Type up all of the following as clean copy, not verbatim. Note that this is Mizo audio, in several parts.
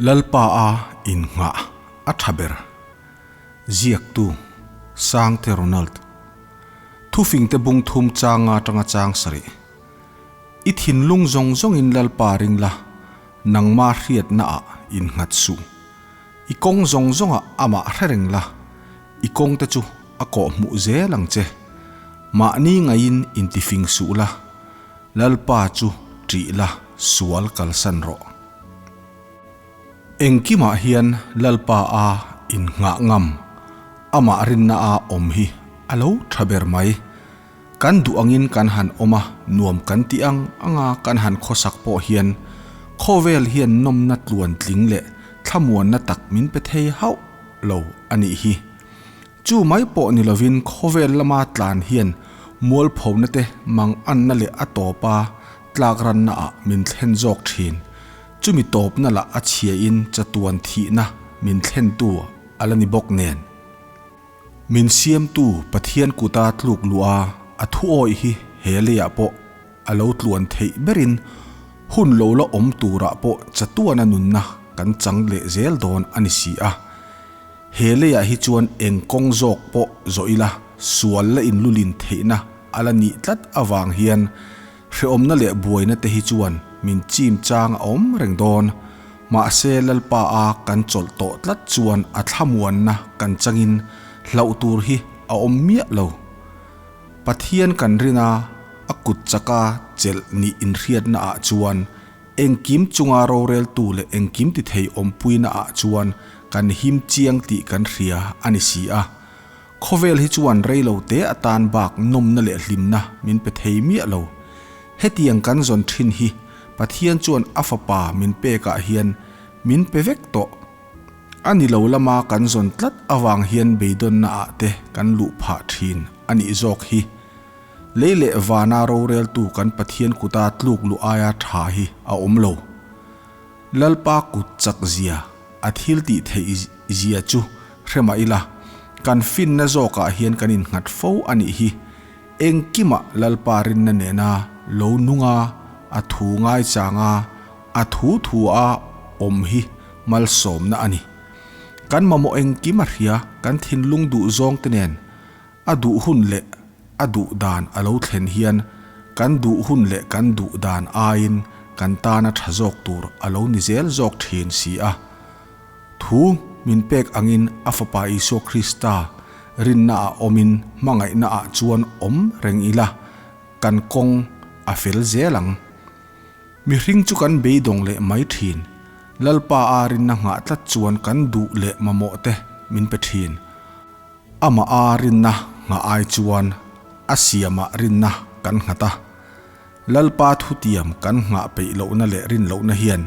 Lalpa a innghah a tha ber. Ziaktu, Sangte Ronald. Thufingte bung thum changa atanga chang sarih. I thinlung zawng zawngin Lalpa ring la, nangma hriatna ah innghat suh. I kawng zawng zawngah amah hre reng la, i kawngte chu a kawhhmuh zel ang che. Mahni ngaiin intifing suh la, Lalpa chu ṭih la sual kalsan rawh. Engkimah hian Lalpa a innghah ngam, amah rinna a awm hi a lo ṭha ber mai. Kan duh angin kan han awm a, nuam kan tih ang anga kan han khawsak pawh hian khawvel hian nawmna tluan tling leh thlamuanna tak min pe thei hauh lo a nih hi. Chu mai pawh ni lovin khawvel lama tlan hian mualphona te mang anna leh a tawpa tlak ranna ah min thlen zawk thin. Chumi tawpna lah a chhiain chatuan thihna min thlentu a la ni bawk nen. Min siamtu Pathian kuta tluk luh a, a thu awih hi he leiah pawh a lo tluan theih berin hun lo la awm turah pawh chatuana nunna kan chang leh zel dawn a ni si a. He leiah hi chuan eng kawng zawk pawh zawh ila sual la inlulin theihna a la nih tlat avang hian Hreawmna leh buaina te hi chuan min chim chang a awm reng dawn. Mahse Lalpa a kan chawlh tawh tlat chuan a thlamuanna kan changin hlauh tur hi a awm miah lo. Pathian kan rin a, a kut chaka chelh nih inhriatna ah chuan engkim chunga roreltu leh engkim ti thei awmpuina ah chuan kan him chiang tih kan hria a ni si a. Khawvel hi chuan rei lo te atan bak nawmna leh hlimna min pe thei miah lo. Hetiang kan zawn thin hi Pathian chuan a fapa min pekah hian min pe vek tawh. A ni lo lama kan zawn tlat avang hian beidawnna ah te kan luh phah thin a nih zawk hi. Lei leh vana roreltu kan Pathian kuta tluk luh aia tha hi a awm lo. Lalpa kut chak zia, a thil tih theih zia chu hre mah ila, kan finna zawkah hian kan innghat fo a nih hi. Engkimah Lalpa rinna nena lo nunga a thu ngaichanga a thu thu a awm hi malsawmna a ni. Kan mamawh engkim a hria, kan thinlung duh zawngte nen A duh hun leh a duh dan a lo thlen hian kan duh hun leh kan duh dan aiin kan tana tha zawk tur a lo ni zel zawk thin si a. Thu min pek angin a Fapa Isua Krista rinna ah awmin hmangaihna ah chuan awm reng ila kan kawng a fel zel ang. Mihring chu kan beidawng leh mai thin. Lalpa a rinna nghah tlat chuan kan duh leh mamawh te min pe thin. Amah a rinna nghah ai chuan a siamah rinna kan nghat a. Lalpa thutiam kan nghah peih lohna leh rin lohna hian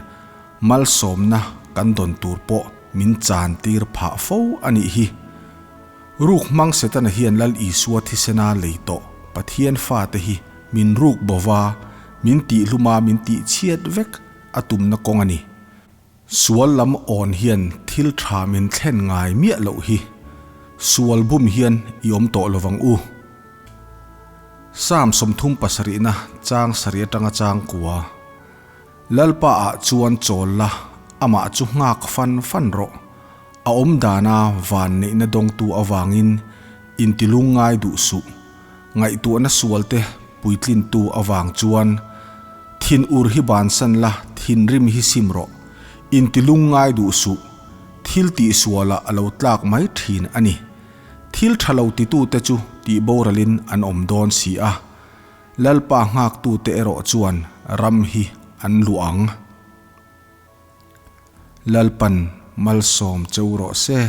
malsawmna kan dawn tur pawh min chan tir phah fo a nih hi. Ruk hmang Setana hian Lal Isua thisena lei tawh Pathian fate hi min ruk bova, min tihhluma min tihchhiat vek a tumna kawng a ni. Sual lam awn hian thil tha min thlen ngai miah loh hi. Sual bum hian i awm tawh lovang u. Psalm 37 na chang sarih atanga chang kua. Lalpa ah chuan chawl la, amah chu nghak fan fan rawh. A awm dana van neihna dawngtu avangin intilung ngai duh suh. Ngaihtuahna sualte puitlintu avang chuan thin ur hi bansan la, thinrim hi sim rawh. Intilung ngai duh suh. Thil tih sualah a lo tlak mai thin a ni. Thil tha lo titute chu tih boralin an awm dawn si a. Lalpa nghaktute erawh chuan ram hi an luah ang. Lalpan malsawm cheu rawh se.